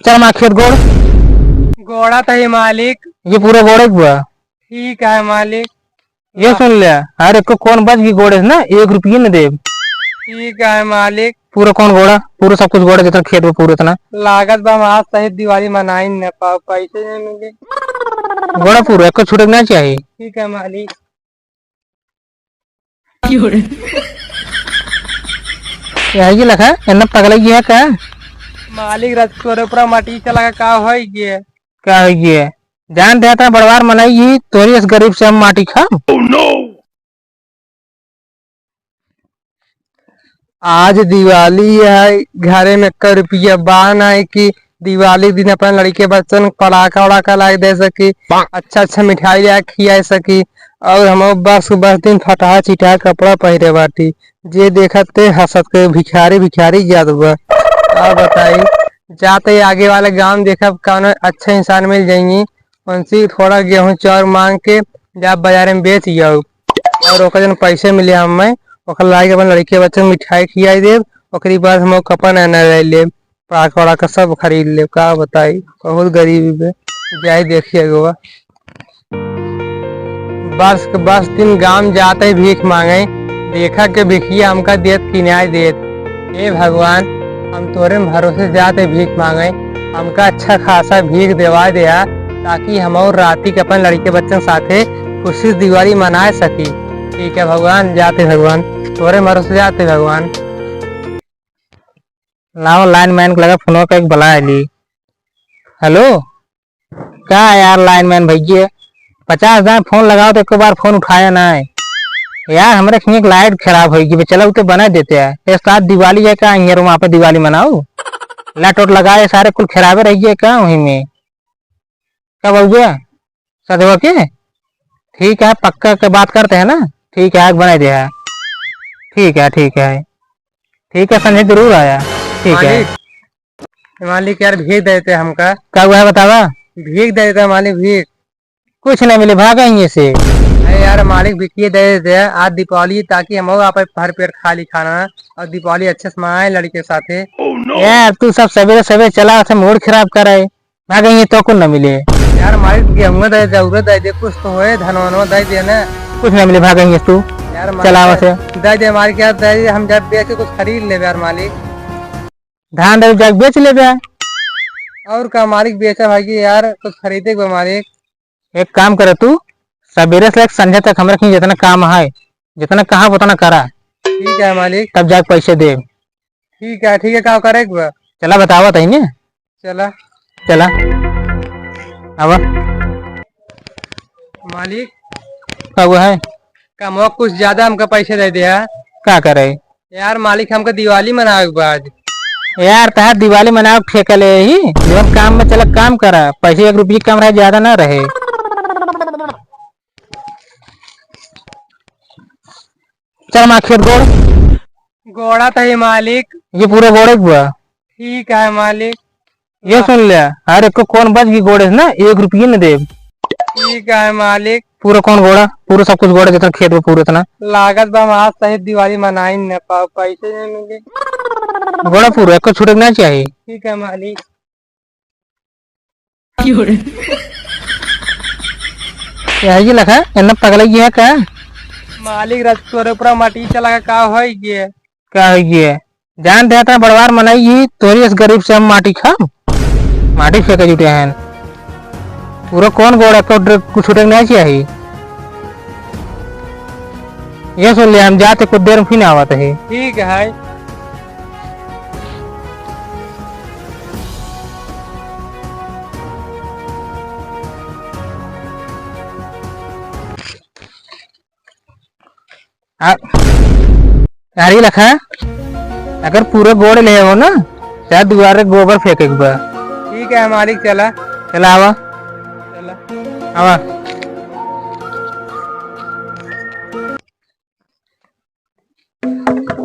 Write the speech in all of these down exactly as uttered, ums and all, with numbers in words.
चल माँ खेत गोड़। गोड़ा त ही मालिक। ये पूरा गोड़े के बा। ठीक है मालिक। ये सुन ले, अरे को कौन बच गई गोड़े से ना, एक रुपये न देब। ठीक है मालिक। पूरा कौन गोड़ा, पूरा सब कुछ गोड़ा, जितना खेत में पूरा इतना। लागत बा हम आज सहित दिवाली मनाई न पाओ, पैसे नहीं मिले। गोड़ा पूरा, एक छूटे के ना चाहिए। ठीक है मालिक। यही लखा, एन्ना पगला गया का? मालिक रस तोरे ऊपर माटी चला का, का होई गया? का होई गया? जान देता बड़वार मनाई, तोरी इस गरीब से हम माटी खाम। Oh no! आज दिवाली है, घरे में एक रुपया बा नाहीं कि दिवाली के दिन अपने लड़के बच्चन पड़ाका उड़ाका लाके दे सकी, अच्छा अच्छा मिठाई लाके खिया सकी। और हम बस बस दिन फटहा चिटहा कपड़ा पहिरे बाटी, जे देखत ते हंसत के भिखारी भिखारी जात बा। का बताई, जाते आगे वाले गांव देखब कौनो अच्छे इंसान मिल जाएंगी, उनसे थोड़ा गेहूं चाउर मांग के जाब बाजारे में बेच जाऊ। और ओकर जन पैसे मिले हमें, ओकर लाई के अपन लड़के बच्चन मिठाई खियाई देब, ओकरी बाद हम कपड़ा नया नया ले लेब, पड़ाका वड़ाका सब खरीद लेब। का बताई, बहुत गरीबी बे। जाई देखी अगवा। बस के बस दिन गांव जाते भीख मांगे, देखा के भिखिया हमका देत कि नाय देत। हे भगवान, हम तोरे भरोसे जाते भीख मांगे, हमका अच्छा खासा भीख देवा दे, ताकि हम और राती के अपन लड़के बच्चन साथे खुशी दिवाली मनाए सकी। ठीक है भगवान, जाते भगवान, तोरे भरोसे जाते भगवान। लाओ लाइन मैन के लगा फोन का एक बुला ली। हेलो, का यार लाइन मैन भैया, पचास दाएं फोन लगाओ तो एक बार फोन उठाया ना है। यार हमरे खिए एक लाइट खराब होई गई, चलो तो बना देते हैं। एक साथ दिवाली है का, हियर वहाँ पे दिवाली मनाओ। लाइट वाइट लगाए सारे कुल खराबे रह गए का वहीं में। का बउआ? सधवा के? ठीक है, पक्का के बात करते हैं ना। ठीक है, आग बनाई दे है। ठीक है, ठीक है। ठीक है, संजय जरूर आया। ठीक है। मालिक, मालिक यार, भीख दे देते हमका। का हुआ है बतावा? भीख दे देते मालिक, भीख। कुछ नहीं मिले, भागा यहीं से। अरे यार मालिक, भिखिए दे देते हैं आज दीपावली, ताकि हम आप भर पेट खा ली खाना और दीपावली अच्छे से मनाए लड़के साथे। यार तू सब सवेरे सवेरे चला से मूड खराब करे, भागा यहीं तो कुछ न मिले। यार मालिक, गेहूं दे दे, उरे दे दे, कुछ तो होए, धनवनवा दे दे ना। कुछ न मिले, भागा यहीं से तू। यार मालिक, चला वहाँ से। दे दे मालिक, यार दे दे, हम जब बेच के कुछ खरीद लेबे यार मालिक। धान दे जाके बेच लेबे। और का मालिक, बेचा भाई यार, कुछ खरीदे के बा मालिक। एक काम करे तू, सवेरे से लेके संझा तक हमरा कहीं जितना काम है, जितना कहा उतना करा। ठीक है मालिक। तब जाके पैसे दे। ठीक है, ठीक है, का करे के बा? चला बतावा तही ने। चला। चला। आवा। मालिक। का हुआ है? कमवा कुछ ज्यादा हमका पैसे दे दिया। का करे? यार मालिक, हमका दिवाली मनावे के बा आज। यार तहार दिवाली मनावे के ठेका ले ही, जौन काम में चला काम करा, पैसे एक रुपये कम रहे ज्यादा ना रहे। चल माँ खेत गोड़। गोड़ा तही मालिक। ये पूरा गोड़े के बा। ठीक है मालिक। ये सुन ले, हर एक को कौन बच गई गोड़े से ना, एक रुपये न देब। ठीक है मालिक। पूरा कौन गोड़ा, पूरा सब कुछ गोड़ा, जितना खेत में पूरा इतना। लागत बा हम आज सहित दिवाली मनाई न पाओ, पैसे नहीं मिले। गोड़ा पूरा, एक को छूटे के ना चाहिए। ठीक है मालिक। यही लखा, एन्ना पगला गया का? मालिक, रस तोरे ऊपर माटी चला का, का होई गया? का होई गया? जान देता बड़वार मनाई, तोरी इस गरीब से हम माटी खाम, माटी फेंके जुटे हैं। पूरा कौन गोड़ा को ड्र-, कुछ छूटे नहीं चाहिए। ये सुन ले, हम जाते कुछ देर में फिर आवत है। ठीक है। आ, अरे लखा, अगर पूरा गोड़ ले हो ना, चाहे दुआरे गोबर फेंके के बा। ठीक है मालिक, चला। चला आवा। चला। आवा।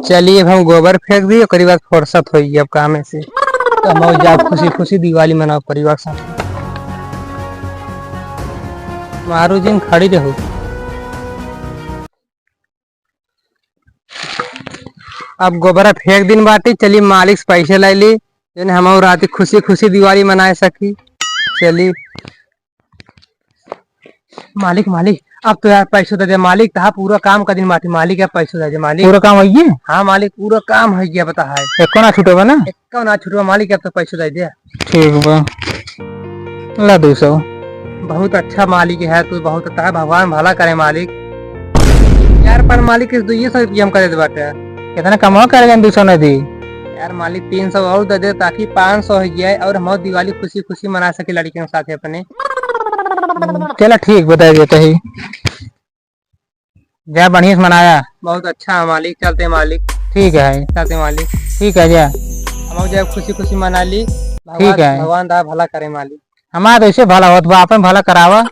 चलिए, अब हम गोबर फेंक दी, ओकरी बाद फुर्सत होई अब काम से। तो हम जाब खुशी खुशी दिवाली मनाओ परिवार साथ। मारू जिन खड़ी रहू। अब गोबरा फेंक दिन बाटी, चली मालिक से पैसे लाई ली, जौन हम और रात खुशी खुशी दिवाली मनाए सकी। चली। मालिक, मालिक, अब तो यार पैसो दे दे मालिक, तहा पूरा काम कर दिन बाटी मालिक, अब पैसो दे दे मालिक। पूरा काम होइ गया? हाँ मालिक, पूरा काम होइ गया, बता है। एको ना छूटो बा ना? एको ना छूटो मालिक, अब तो पैसो दे दे। ठीक बा, ला दो सौ। बहुत अच्छा मालिक है तू, बहुत अच्छा है, भगवान भला करे मालिक। यार पर मालिक, इस दो ये सौ रुपया हम करे दे बाटे। कितना कमाओ करे जान, दो सौ नहीं दी। यार मालिक, तीन सौ और दे दे, ताकि पाँच सौ हो जाए और हम दिवाली खुशी खुशी मना सके लड़कियों के साथ अपने। चला ठीक, बताइ देता ही। जा बढ़िया से मनाया। बहुत अच्छा है मालिक, चलते मालिक। ठीक है। चलते मालिक। ठीक है, जा। हम जाए खुशी खुशी मना ली। भगवान, ठीक है। भगवान दा भला करे मालिक। हमारा तो ऐसे भला होत बा, आपन भला करावा।